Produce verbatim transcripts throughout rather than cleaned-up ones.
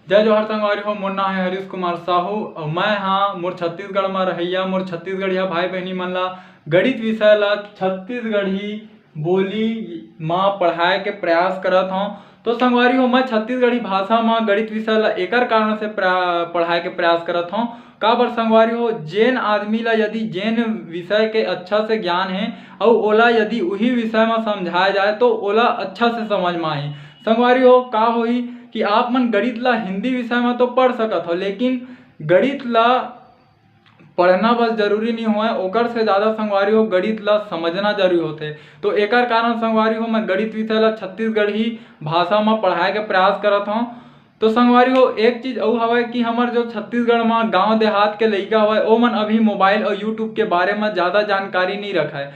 जय जोहार संगवारी हो, मोर नाम है हरीश कुमार साहू और मैं हाँ मोर छत्तीसगढ़ में रहैया मोर छत्तीसगढ़िया भाई बहनी मन ला गणित विषय ला छत्तीसगढ़ी बोली मा पढ़ाए के प्रयास करत हौं। तो संगवारी हो, मैं छत्तीसगढ़ी भाषा मा गणित विषय ला एकर कारण से प्रा-, पढ़ाए के प्रयास करत हौं। काबर संगवारी हो, जेन आदमी ला यदि जेन विषय के अच्छा से ज्ञान है और ओला यदि उही विषय मा समझाया जाए तो ओला अच्छा से समझ मा आही। संगवारी हो, का होही कि आप मन गणित ला हिंदी विषय मा तो पढ़ सकत हो, लेकिन गणित ला पढ़ना बस जरूरी नहीं होय, ओकर से ज़्यादा संगवारी हो गणित ला समझना जरूरी होथे। तो एकर कारण संगवारी हो मैं गणित विषय ला छत्तीसगढ़ी भाषा मा पढ़ाए के प्रयास करत हौं। तो संगवारी हो, एक चीज अउ हवय कि हमर जो छत्तीसगढ़ मा गांव देहात के लइका हवय, ओमन अभी मोबाइल और YouTube के बारे मा ज़्यादा जानकारी नहीं रखय।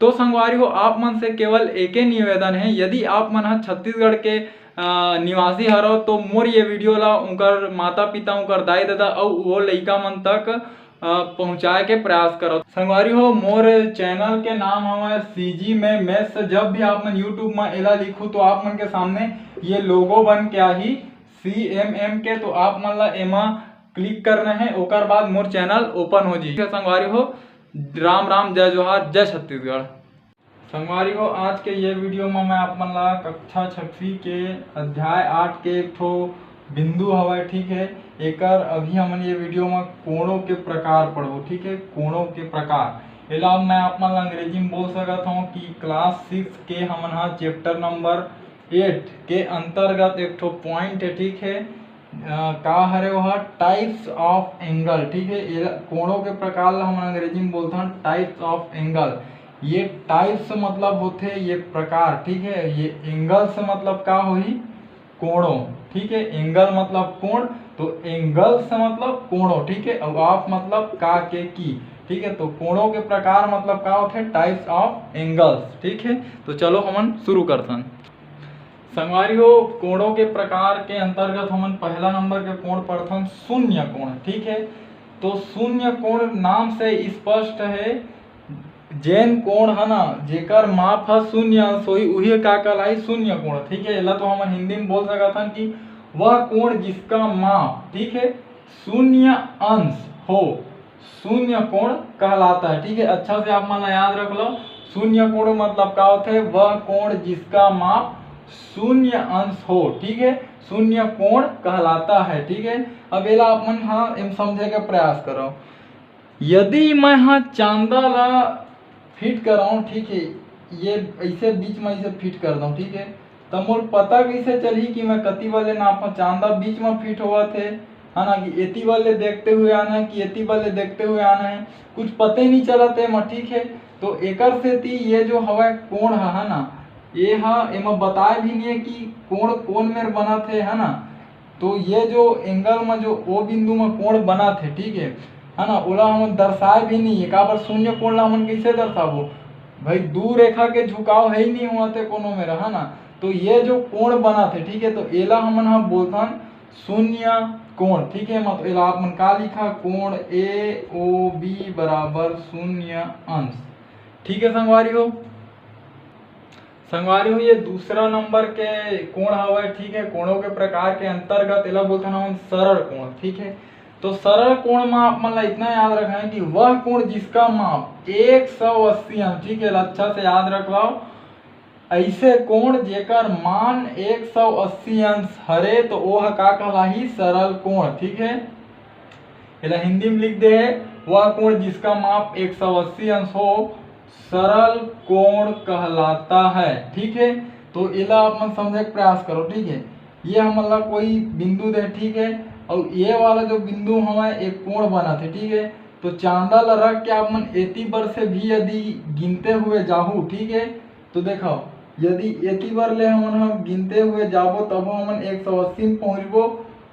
तो संगवारी हो, आप मन से केवल एके निवेदन है, यदि आप मन ह छत्तीसगढ़ के अ, निवासी हरव तो मोर ये वीडियो ला उनकर माता पिता, उनकर दाई ददा अउ वो लइका मन तक अ, पहुँचाए के प्रयास करव। संगवारी हो, मोर चैनल के नाम हवय सीजी में मैथ्स। जब भी आप मन YouTube में एला लिखू तो आप मन के सामने ये लोगो बन के आही सीएमएम के, तो आप मन ला एमा क्लिक करना है, ओकर बाद मोर चैनल ओपन हो जाही। संगवारी हो, राम राम, जय जोहार, जय छत्तीसगढ़। संगवारी हो, आज के ये वीडियो में मैं आप मन ला कक्षा छठवीं के अध्याय आठ के एक ठो बिंदु हवय, ठीक है। एकर अभी हमन ये वीडियो में कोणों के प्रकार पढ़बो, ठीक है, कोणों के प्रकार। एला मैं आप मन ला अंग्रेजी में बोल सकत हूँ कि क्लास सिक्स के हमन हा चैप्टर नंबर एट के अंतर्गत एक ठो पॉइंट है, ठीक है। अ, का हरे वह? टाइप्स ऑफ एंगल, ठीक है। एला कोणों के प्रकार ला हमन अंग्रेजी में बोलथन टाइप्स ऑफ एंगल। ये टाइप्स मतलब होथे ये प्रकार, ठीक है। ये एंगल से मतलब का होही? कोणों, ठीक है। एंगल मतलब कोण, तो एंगल से मतलब कोणों, ठीक है। और ऑफ मतलब का, के, की, ठीक है। तो कोणों के प्रकार मतलब का होथे? टाइप्स ऑफ एंगल्स, ठीक है। तो चलो हमन शुरू करथन। संगवारी हो, कोणों के प्रकार के अंतर्गत हमन पहला नंबर के कोण पढ़थन, शून्य कोण, ठीक है। तो शून्य कोण नाम से स्पष्ट है, जेन कोण है ना, जेकर माप ह शून्य अंश होही, उही का कहलाई? शून्य कोण, ठीक है। एला तो हमन हिंदी में बोल सकत हन कि वह कोण जिसका माप, ठीक है, शून्य अंश हो, शून्य कोण कहलाता है, ठीक है। अच्छा से आप मन ला याद रख लो, शून्य कोण मतलब का होथे? वह कोण जिसका माप शून्य अंश हो, ठीक है, शून्य कोण कहलाता है, ठीक है। अब एला आप मन हा एम समझे के प्रयास करो। यदि मैं हा चांदा ला फिट कराऊं, ठीक है, ये ऐसे बीच में ऐसे फिट कर दूं, ठीक है, तो मोर पता कैसे चलही कि मैं कति वाले नाप चांदा बीच में फिट होवत है, है ना, कि एती वाले देखते हुए आना है कि एती वाले देखते हुए आना है, कुछ पते नहीं चलत है मैं, ठीक है। तो एकर सेती ये जो हवा कोण है, है ना, ये हा एमा बताए भी नहीं है कि कोण कोन मेर बनत है, है ना। तो ये जो एंगल में जो ओ बिंदु में कोण बनत है, ठीक है, है ना, ओला हम दर्शाए भी नहीं है। काबर शून्य कोण ला हमन कैसे दर्शाबो भाई? दू रेखा के झुकाव है ही नहीं हुआ थे कोनो मेर, है ना। तो ये जो कोण बनत है, ठीक है, तो एला हमन हा बोलथन शून्य कोण, ठीक है। मतलब एला आप मन का लिखा, कोण ए ओ बी बराबर शून्य अंश, ठीक है संगवारी हो। संगवारी हो, ये दूसरा नंबर के कोण हवय, ठीक है। कोणों के प्रकार के अंतर्गत एला बोलथन हमन सरल कोण, ठीक है। तो सरल कोण में आप मन ला इतना याद रखना है कि वह कोण जिसका माप एक सौ अस्सी अंश, ठीक है, एला अच्छा से याद रख लो। ऐसे कोण जेकर मान एक सौ अस्सी अंश हरे तो ओह का कहलाही? सरल कोण, ठीक है। एला हिंदी में लिख दे है, वह कोण जिसका माप एक सौ अस्सी अंश हो सरल कोण कहलाता है, ठीक है। तो एला आप मन समझे के प्रयास करो, ठीक है। ये हमन ला कोई बिंदु दे, ठीक है, और ये वाला जो बिंदु हमारे एक कोण बनत है, ठीक है। तो चांदा ला रख के आप मन एती बर से भी यदि गिनते हुए जाहू, ठीक है, तो देखो, यदि एती बर ले हमन ह गिनते हुए जाबो तभो हमन एक सौ अस्सी में पहुंचबो,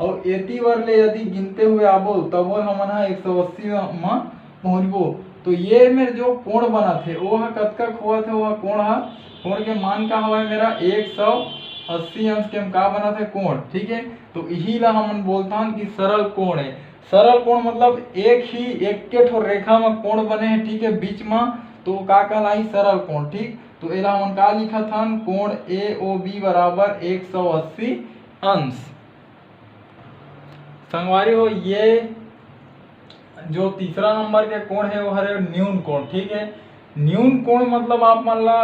और एती बर ले यदि गिनते हुए आबो तभो हमन ह एक सौ अस्सी में पहुंचबो। तो ये मेर जो कोण बनत हे ओह कतका होवत हे, ओह कोण ह, कोण के मान का हवय मेरा एक सौ अस्सी अंश के हम का बनत हे, कोण, ठीक है। तो इही ला हमन बोलथन कि सरल कोण है। सरल कोण मतलब एक ही, एक के ठो रेखा में कोण बने है, ठीक है, बीच में, तो का कहलाई? सरल कोण, ठीक। तो एला हमन का लिखत हन? कोण ए ओ बी बराबर एक सौ अस्सी अंश। संगवारी हो, ये जो तीसरा नंबर के कोण हे, वो हरे न्यून कोण। ठीक है, न्यून कोण मतलब आप मन ला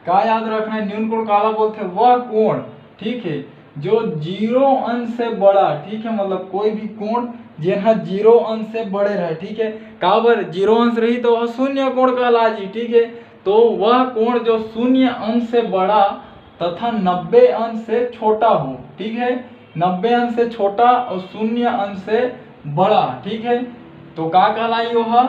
का याद रखना है, न्यून कोण काला बोलथे? वह कोण, ठीक है, जो जीरो अंश से बड़ा, ठीक है, मतलब कोई भी कोण जेन ह जीरो अंश से बड़े रहे। ठीक है, काबर जीरो अंश रही तो वह शून्य कोण कहला जी। ठीक है, तो वह कोण जो शून्य अंश से बड़ा तथा नब्बे अंश से छोटा हो। ठीक है, नब्बे अंश से छोटा और शून्य अंश से बड़ा। ठीक है, तो का कहलाई वो ह?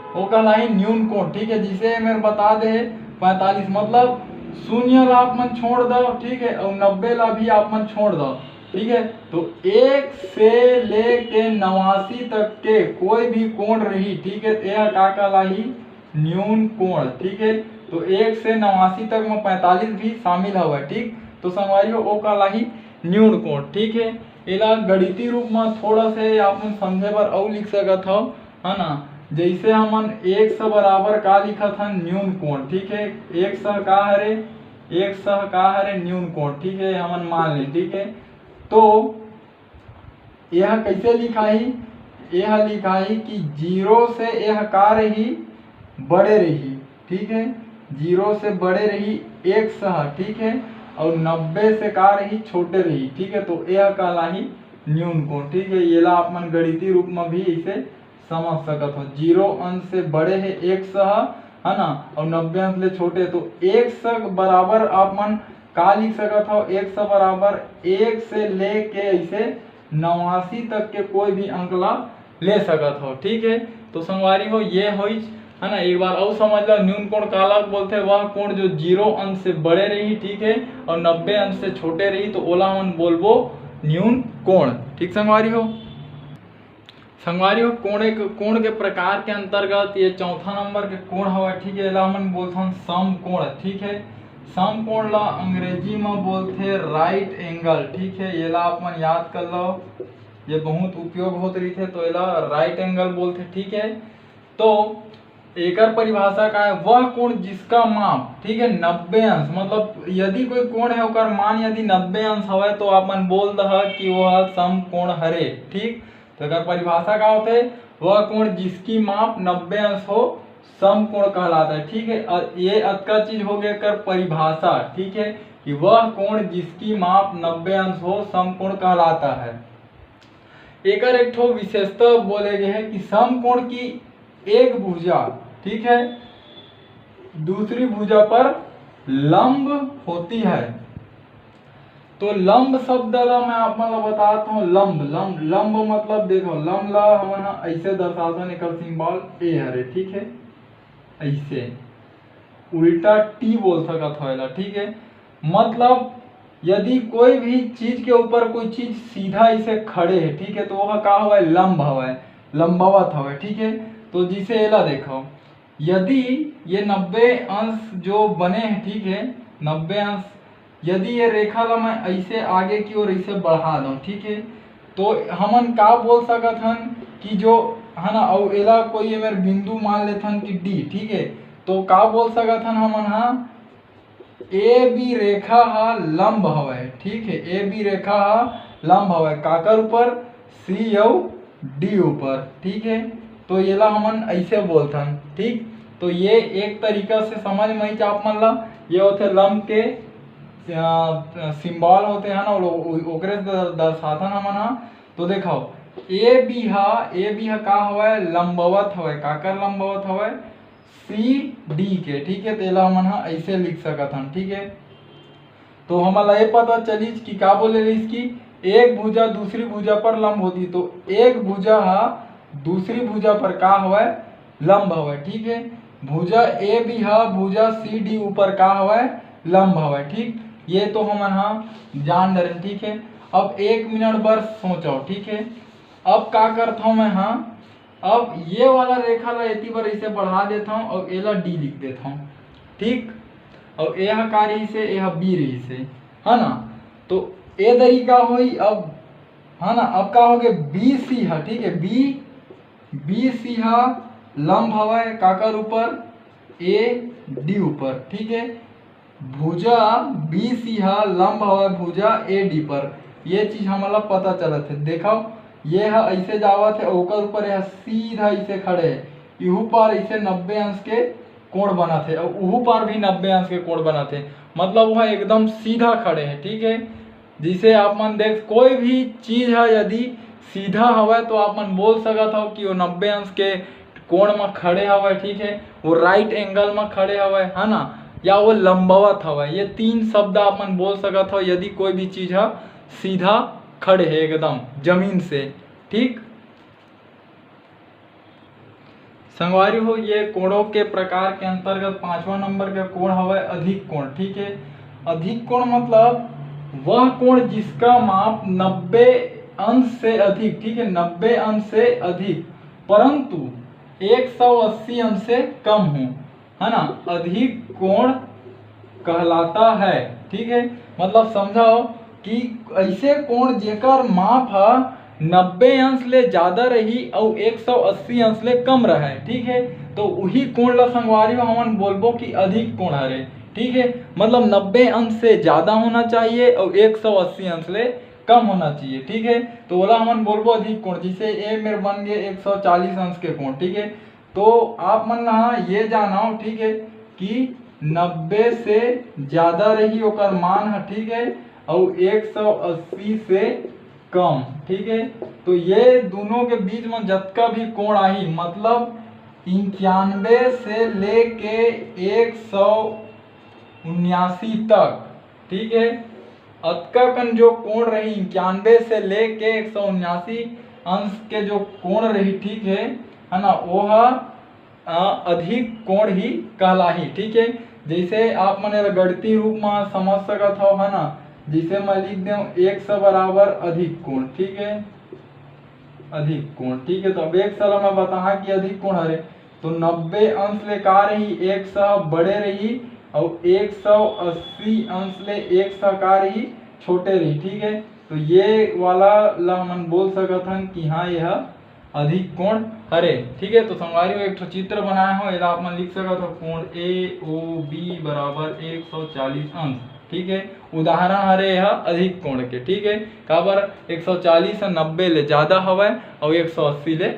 वो कहलाई न्यून कोण। ठीक है, जिसे मेरे बता दे पैंतालीस, मतलब शून्य ला आप मन छोड़ दो, ठीक है, और नब्बे ला भी आप मन छोड़ दो। ठीक है, तो एक से लेके नवासी तक के कोई भी कोण रही, ठीक है, तो यह का कहलाई? न्यून कोण। ठीक है, तो एक से नवासी तक में पैंतालीस भी शामिल हवय। ठीक, तो संगवारी हो, ओ कहलाही न्यून कोण। ठीक है, एला गणितीय रूप में थोड़ा से आप मन समझे बर अउ लिख सकत हव, है ना। जैसे हमन एक्स बराबर का लिखत हन? न्यून कोण। ठीक है, एक्स का हरे, एक्स का हरे? न्यून कोण। ठीक है, हमन मान ले। ठीक है, तो यह कैसे लिखाही? यह लिखाही कि जीरो से यह का रही? बड़े रही। ठीक है, जीरो से बड़े रही एक्स ह, ठीक है, और नब्बे से का रही? छोटे रही। ठीक है, तो यह कहलाही न्यून कोण। ठीक है, येला आप मन गणितीय रूप में भी इसे समझ सकत हो। जीरो अंश से बड़े है एक्स ह, है ना, और नब्बे अंश ले छोटे, तो एक्स बराबर आप मन का लिख सकत हो? एक्स बराबर एक से लेके ऐसे नवासी तक के कोई भी अंक ला ले सकत हो। ठीक है, तो संगवारी हो, ये होइच, है ना। एक बार अउ समझ लो, न्यून कोण काला बोलथे? वह कोण जो जीरो अंश से बड़े रही, ठीक है, और नब्बे अंश से छोटे रही, तो ओला हमन बोलबो न्यून कोण। ठीक संगवारी हो, संगवारी हो, कोण एक, कोण के प्रकार के अंतर्गत ये चौथा नंबर के कोण हवय, ठीक है, एला हमन बोलथन सम कोण। ठीक है, सम कोण ला अंग्रेजी में बोलथे राइट एंगल। ठीक है, येला आप मन याद कर लो, ये बहुत उपयोग होत रहिथे, तो एला राइट एंगल बोलथे। ठीक है, तो एकर परिभाषा का है? वह कोण जिसका माप, ठीक है, नब्बे अंश, मतलब यदि कोई कोण है, ओकर मान यदि नब्बे अंश हवय, तो आप मन बोल दह कि वह सम कोण हरे। ठीक, तो एकर परिभाषा का होथे? वह कोण जिसकी माप नब्बे अंश हो, सम कोण कहलाता है। ठीक है, और ये अतका चीज हो गया एकर परिभाषा। ठीक है, कि वह कोण जिसकी माप नब्बे अंश हो, सम कोण कहलाता है। एकर एक ठो विशेषता बोले गए है कि सम कोण की एक भुजा, ठीक है, दूसरी भुजा पर लंब होती है। तो लंब शब्द ला मैं आप मन ला बतात हूँ, लंब, लंब, लंब मतलब देखो, लंब ला हमन ह ऐसे दर्शाथन, एकर सिंबल ए हरे, ठीक है, ऐसे उल्टा टी बोल सकत हो एला, ठीक है। मतलब यदि कोई भी चीज के ऊपर कोई चीज सीधा ऐसे खड़े है, ठीक है, तो वह का हवय? लंब हवय, लंबावत हवय, ठीक है। तो जैसे एला देखो, यदि ये नब्बे अंश जो बने हैं, ठीक है, नब्बे अंश, यदि ये रेखा ला मैं ऐसे आगे की ओर ऐसे बढ़ा दूं, ठीक है, तो हमन का बोल सकत हन कि जो है ना, अउ एला कोई एमेर बिंदु मान लेथन कि डी, ठीक है, तो का बोल सकत हन हमन हा? ए बी रेखा हा लंब हवय, ठीक है, ए बी रेखा हा लंब हवय, काकर ऊपर? सी अउ डी ऊपर, ठीक है। तो येला हमन ऐसे बोलथन, ठीक। तो ये एक तरीका से समझ में आइच आप मन ला, ये होथे लंब के सिंबल होथे, है ना, वो लोग उ-, ओकरे से दर-, दर्शाथन हमन हा। तो देखो, ए बी हा, ए बी हा का हवय? लंबवत हवय। काकर लंबवत हवय? सी डी के, ठीक है। तो एला हमन हा ऐसे लिख सकत हन, ठीक है। तो हमन ला ये पता चलिस कि का बोले रहिस कि एक भुजा दूसरी भुजा पर लंब होती, तो एक भुजा हा दूसरी भुजा पर का हवय? लंब हवय, ठीक है। भुजा ए बी हा भुजा सी डी ऊपर का हवय? लंब हवय, ठीक। ये तो हमन हा जान डरेन, ठीक है। अब एक मिनट बर सोचो, ठीक है। अब का करथव मैं हा, अब ये वाला रेखा ला एती बर इसे बढ़ा देथव और एला डी लिख देथव, ठीक। और ए हा का रहिसे? ए हा बी रहिसे, है ना। तो ए दरी का होई अब, है ना। अब का हो गए? बी सी हा, ठीक है, बी, बी सी हा लंब हवय काकर ऊपर? ए डी ऊपर, ठीक है। भुजा बी सी हा लंब हवय भुजा ए डी पर। ये चीज हमन ला पता चलत है। देखो, ये ह ऐसे जावत हे, ओकर ऊपर यह सीधा ऐसे खड़े हे, इहू पार ऐसे नब्बे अंश के कोण बनत हे, और उहू पार भी नब्बे अंश के कोण बनत हे। मतलब वह एकदम सीधा खड़े हे, ठीक है। जैसे आप मन देख, कोई भी चीज है यदि सीधा हवय तो आप मन बोल सकत हो कि वो नब्बे अंश के कोण म खड़े हवय, ठीक है, वो राइट एंगल म खड़े हवय, है ना, या वो लंबवत हवय। ये तीन शब्द आप मन बोल सकत हो यदि कोई भी चीज ह सीधा खड़े हे एकदम जमीन से, ठीक। संगवारी हो, ये कोणों के प्रकार के अंतर्गत पांचवा नंबर के कोण हवय अधिक कोण, ठीक है। अधिक कोण मतलब वह कोण जिसका माप नब्बे अंश से अधिक, ठीक है, नब्बे अंश से अधिक, परंतु एक सौ अस्सी अंश से कम हो, है ना, अधिक कोण कहलाता है, ठीक है। मतलब समझाओ कि ऐसे कोण जेकर माप ह नब्बे अंश ले ज्यादा रही अउ एक सौ अस्सी अंश ले कम रहे, ठीक है, तो उही कोण ला संगवारी हो हमन बोलबो कि अधिक कोण हरे, ठीक है। मतलब नब्बे अंश से ज्यादा होना चाहिए और एक सौ अस्सी अंश ले कम होना चाहिए, ठीक है। तो ओला हमन बोलबो अधिक कोण। जैसे ए मेर बन गए एक सौ चालीस अंश के कोण, ठीक है। तो आप मन ला ये जानव, ठीक है, कि नब्बे से ज्यादा रही ओकर मान ह, ठीक है, और एक सौ अस्सी से कम, ठीक है। तो ये दोनों के बीच में जतका भी कोण आही, मतलब इक्यानवे से लेके एक सौ उन्यासी तक, ठीक है, अतका कन जो कोण रही, इक्यानवे से लेके एक सौ उन्यासी अंश के जो कोण रही, ठीक है, है ना, वो ह अधिक कोण ही कहलाही, ठीक है। जैसे आप मन एला गणितीय रूप में समझ सकत हो, है ना, जैसे मैं लिख देव एक सौ बराबर अधिक कोण, ठीक है, अधिक कोण, ठीक है। तो अब एक सौ ला मैं बताहा कि अधिक कोण हरे, तो नब्बे अंश ले का रही, एक सौ बड़े रही, और एक सौ अस्सी अंश ले एक सौ का रही, छोटे रही, ठीक है। तो ये वाला ला हमन बोल सकत हन कि हाँ, यह अधिक कोण हरे, ठीक है। तो संगवारी हो, एक ठो चित्र बनाए हो, एला आप मन लिख सकत हो, कोण ए ओ बी बराबर एक सौ चालीस अंश, ठीक है। उदाहरण हरे यह अधिक कोण के, ठीक है। काबर एक सौ चालीस ह नब्बे ले ज्यादा हवय और एक सौ अस्सी ले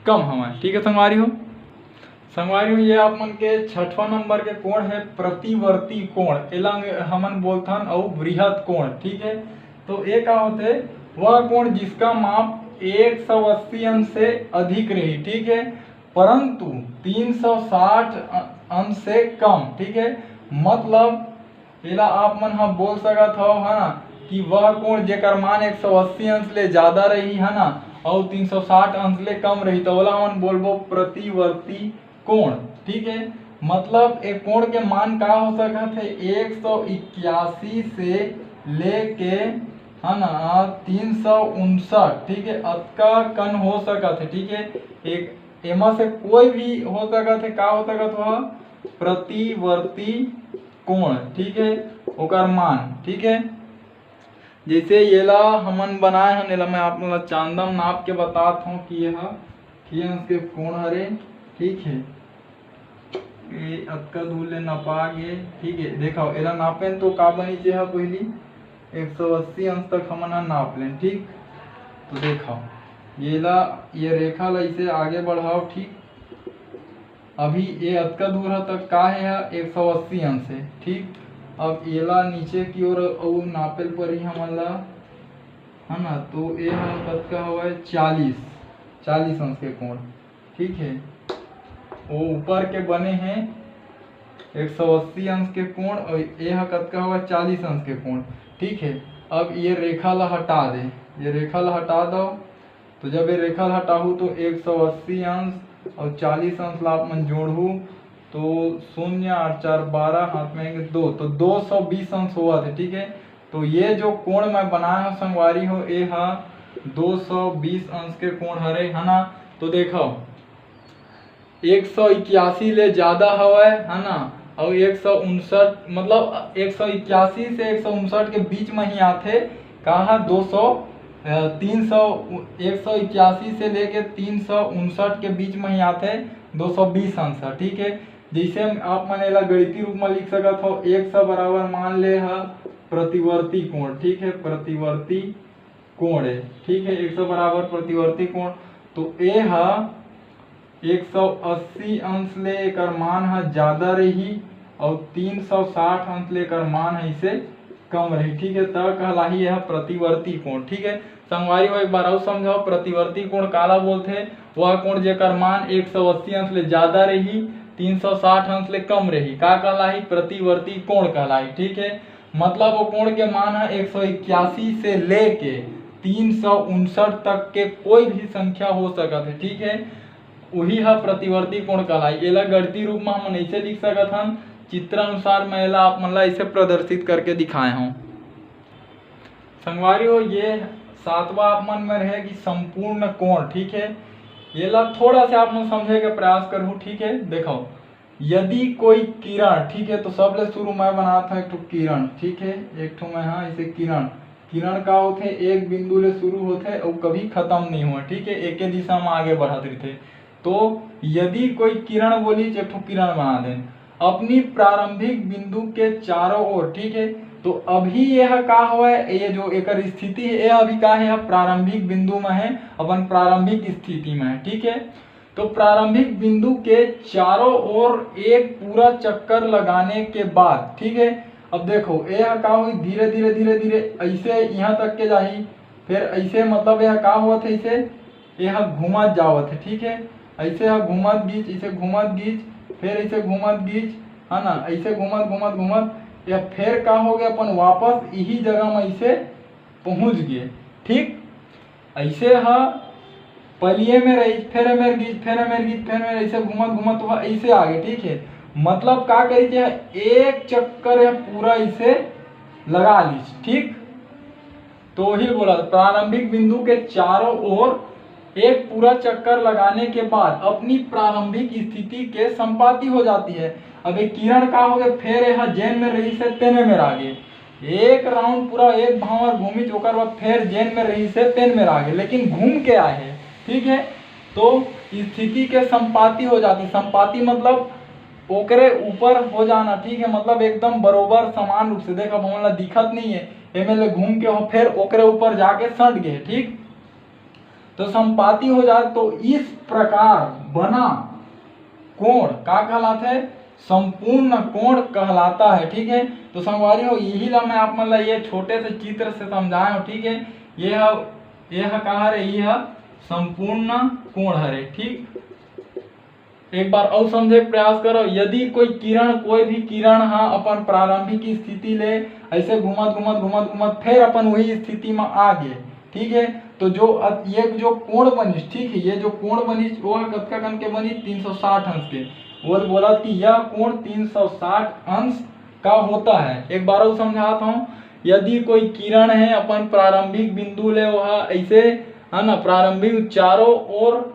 कम हवय, ठीक है संगवारी हो। संगवारी हो, ये आप मन के छठवां नंबर के कोण है प्रतिवर्ती कोण, एला हमन बोलथन अउ वृहत कोण, ठीक है। तो ये का होथे? वह कोण जिसका माप एक सौ अस्सी अंश से अधिक रही, ठीक है, परंतु तीन सौ साठ अंश से कम, ठीक है। मतलब एला आप मन ह बोल सकत हव, है ना, कि वह कोण जेकर मान एक सौ अस्सी अंश ले ज्यादा रही, है ना, अउ तीन सौ साठ अंश ले कम रही, तो ओला हमन बोलबो प्रतिवर्ती कोण, ठीक है। मतलब एक कोण के मान का हो सकत है? एक सौ इक्यासी से लेके, है ना, तीन सौ उनसठ, ठीक है, अतका कन हो सकत है, ठीक है। एक एमा से कोई भी हो सकत है, का हो सकत हो? प्रतिवर्ती कोण, ठीक है, ओकर मान, ठीक है। जैसे येला हमन बनाए हन, एला मैं आप मन ला चांदम नाप के बतात हूँ कि यह खियंस के कोण हरे, ठीक है। ये अतका दूर ले नपा गे, ठीक है। देखो, एला नापेन तो का बनी जे ह, पहली एक सौ अस्सी अंश तक हमन ह नाप लेन, ठीक। तो देखो, येला, ये रेखा ला इसे आगे बढ़ाओ, ठीक। अभी ये अतका दूर ह तक का हे ह? एक सौ अस्सी अंश हे, ठीक। अब एला नीचे की ओर अउ नापेल परही हमन ला, है ना। तो ये ह कतका हवय? चालीस, चालीस अंश के कोण, ठीक है। वो ऊपर के बने हे एक सौ अस्सी अंश के कोण, और ये ह कतका हवय? चालीस अंश के कोण, ठीक है। अब ये रेखा ला हटा दे, ये रेखा ला हटा दो। तो जब ये रेखा ला हटाहू तो एक सौ अस्सी अंश और चालीस अंश ला आप मन जोड़हू तो शून्य और चार बारह, हाथ में आएंगे दो, तो दो सौ बीस अंश होवत हे, ठीक है। तो ये जो कोण मैं बनाए हूँ संगवारी हो, ये हा दो सौ बीस अंश के कोण हरे, है ना। तो देखो, एक सौ इक्यासी ले ज्यादा हवय, है ना, और एक सौ उनसठ, मतलब एक सौ इक्यासी से एक सौ उनसठ के बीच में ही आथे। कहाँ? दो सौ, अ, तीन सौ, एक सौ इक्यासी से लेके तीन सौ उनसठ के बीच में ही आथे दो सौ बीस अंश, ठीक है। जैसे आप मन एला गणितीय रूप में लिख सकत हो, एक सौ बराबर मान ले ह प्रतिवर्ती कोण, ठीक है, प्रतिवर्ती कोण है, ठीक है, एक सौ बराबर प्रतिवर्ती कोण। तो ए हा एक सौ अस्सी अंश ले एकर मान ह ज्यादा रही और तीन सौ साठ अंश ले एकर मान ह इसे कम रही, ठीक है, त कहलाही यह प्रतिवर्ती कोण, ठीक है। संगवारी हो, एक बार अउ समझाओ, प्रतिवर्ती कोण काला बोलथे? वह कोण जेकर मान एक सौ अस्सी अंश ले ज्यादा रही, तीन सौ साठ अंश ले कम रही, का कहलाही? प्रतिवर्ती कोण कहलाही, ठीक है। मतलब वो कोण के मान ह एक सौ इक्यासी से लेके तीन सौ उनसठ तक के कोई भी संख्या हो सकत है, ठीक है। उही ह प्रतिवर्ती कोण कहलाही। एला गणितीय रूप म हमन ऐसे लिख सकत हन, चित्र अनुसार मैं एला आप मन ला ऐसे प्रदर्शित करके दिखाए हूँ। संगवारी हो, ये सातवां आप मन में रहे कि संपूर्ण कोण, ठीक है। एला थोड़ा सा आप मन समझे के प्रयास करहू, ठीक है। देखो, यदि कोई किरण, ठीक है, तो सबले शुरू मैं बनात हूँ एक ठो किरण, ठीक है, एक ठो मैं, हाँ, इसे किरण, किरण का होथे? एक बिंदु ले शुरू होथे और कभी खत्म नहीं हुआ, ठीक है, एके दिशा में आगे बढ़त रहिथे। तो यदि कोई किरण बोली, एक ठो किरण बना दें अपनी प्रारंभिक बिंदु के चारों ओर, ठीक है। तो अभी यह का हुआ है, ये जो एकर स्थिति है, यह अभी का है, यह प्रारंभिक बिंदु में है, अपन प्रारंभिक स्थिति में है, ठीक है। तो प्रारंभिक बिंदु के चारों ओर एक पूरा चक्कर लगाने के बाद, ठीक है, अब देखो, ये ह का होई, धीरे धीरे धीरे धीरे ऐसे यहाँ तक के जाही, फिर ऐसे, मतलब, यह का होत है, ऐसे यह घूमत जावत है, ठीक है। ऐसे ह घूमत गीच, इसे घूमत गीच, फिर ऐसे घूमत गीच, है ना, ऐसे घूमत घूमत घूमत यह फिर का हो गया, अपन वापस यही जगह में ऐसे पहुँच गए, ठीक। ऐसे ह पलिए में रही, फिर एमेर गीच, फिर एमेर गीच, फिर एमेर, ऐसे घूमत घूमत वह ऐसे आगे, ठीक है। मतलब का करी कि एक चक्कर यह पूरा इसे लगा लीस, ठीक। तो वही बोला, प्रारंभिक बिंदु के चारों ओर एक पूरा चक्कर लगाने के बाद अपनी प्रारंभिक स्थिति के संपाती हो जाती है। अब ये किरण का हो गए, फिर यह जेन में रही से तेने में आ गए, एक राउंड पूरा एक भांवर घूमिच, ओकर बाद फिर जेन में रही से तेन में आ गए, लेकिन घूम के आए हैं, ठीक है। तो स्थिति के संपाती हो जाती, संपाती मतलब ओकरे ऊपर हो जाना, ठीक है, मतलब एकदम बरोबर समान रूप से। देख, अब हमन ला दिखत नहीं है, एमे ले घूम के हो फिर ओकरे ऊपर जाके सट गए, ठीक। तो संपाती हो जाए, तो इस प्रकार बना कोण का कहलाता है? संपूर्ण कोण कहलाता है, ठीक है। तो संगवारी हो, यही ला मैं आप मन ला ये छोटे से चित्र से समझाए हूँ, ठीक है। ये ह, ये ह का हरे? ये ह संपूर्ण कोण हरे, ठीक। एक बार अउ समझे के प्रयास करो, यदि कोई किरण, कोई भी किरण ह अपन प्रारंभिक स्थिति ले ऐसे घूमत घूमत घूमत घूमत फिर अपन वही स्थिति में आ गए, ठीक है। तो जो अ-, ये जो कोण बनिस, ठीक है, ये जो कोण बनिस वो ह कतका कन के बनिस? तीन सौ साठ अंश के। वो बोला कि यह कोण तीन सौ साठ अंश का होता है। एक बार अउ समझात हूँ, यदि कोई किरण है अपन प्रारंभिक बिंदु ले, वह ऐसे, है ना, प्रारंभिक चारों ओर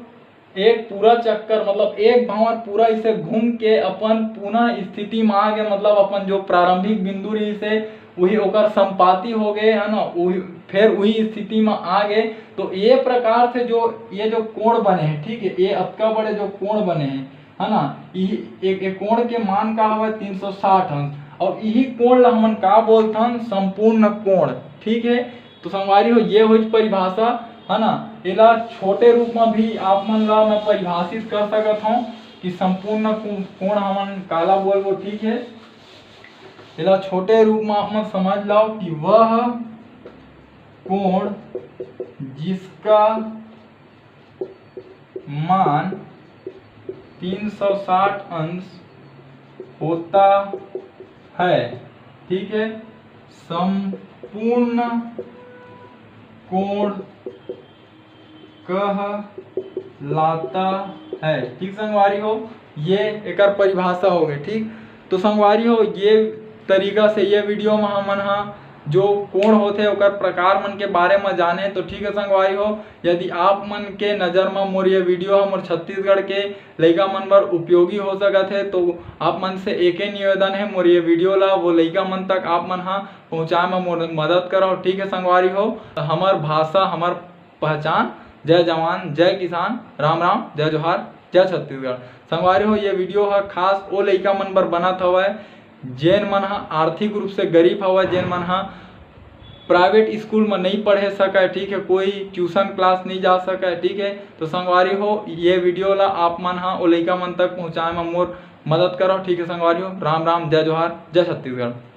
एक पूरा चक्कर, मतलब एक भंवर पूरा इसे घूम के अपन पुनः स्थिति में आ गए, मतलब अपन जो प्रारंभिक बिंदु रही से वही ओकर संपाती हो गए, है ना, वही, फिर वही स्थिति में आ गए। तो ये प्रकार से जो ये जो कोण बने हैं, ठीक है, ये अतका बड़े जो कोण बने हैं, है ना, यही एक, एक कोण के मान का हवे? तीन सौ साठ अंश। और यही कोण ला हमन का बोलथन? संपूर्ण कोण, ठीक है। तो संगवारी हो, ये होइच परिभाषा, है ना। एला छोटे रूप में भी आप मन ला मैं परिभाषित कर सकत हूँ कि संपूर्ण को-, कोण हमन काला बोलबो, ठीक है। एला छोटे रूप में आप मन समझ लाओ कि वह कोण जिसका मान तीन सौ साठ अंश होता है, ठीक है, संपूर्ण कोण कहलाता है। ठीक संगवारी हो, ये एकर परिभाषा हो गए, ठीक। तो संगवारी हो, ये तरीका से ये वीडियो में हमन हा जो कोण होथे ओकर प्रकार मन के बारे में जाने। तो ठीक है संगवारी हो, यदि आप मन के नज़र में मोर ये वीडियो ह मोर छत्तीसगढ़ के लइका मन बर उपयोगी हो सकत है, तो आप मन से एके निवेदन है, मोर ये वीडियो ला वो लइका मन तक आप मन हा पहुँचाए में मोर मदद करो, ठीक है संगवारी हो। हमर भाषा, हमर पहचान। जय जवान, जय किसान, राम राम, जय जोहार, जय छत्तीसगढ़। संगवारी हो, ये वीडियो ह खास ओ लइका मन बर बनत हवय, जेन मन ह आर्थिक रूप से गरीब हवय, जेन मन ह private school में नहीं पढ़े सके, ठीक है, कोई tuition class नहीं जा सके, ठीक है। तो संगवारी हो, ये video ला आप मन हा ओ लइका मन तक पहुँचाए में मोर मदद करो, ठीक है संगवारी हो। राम राम, जय जोहार, जय छत्तीसगढ़।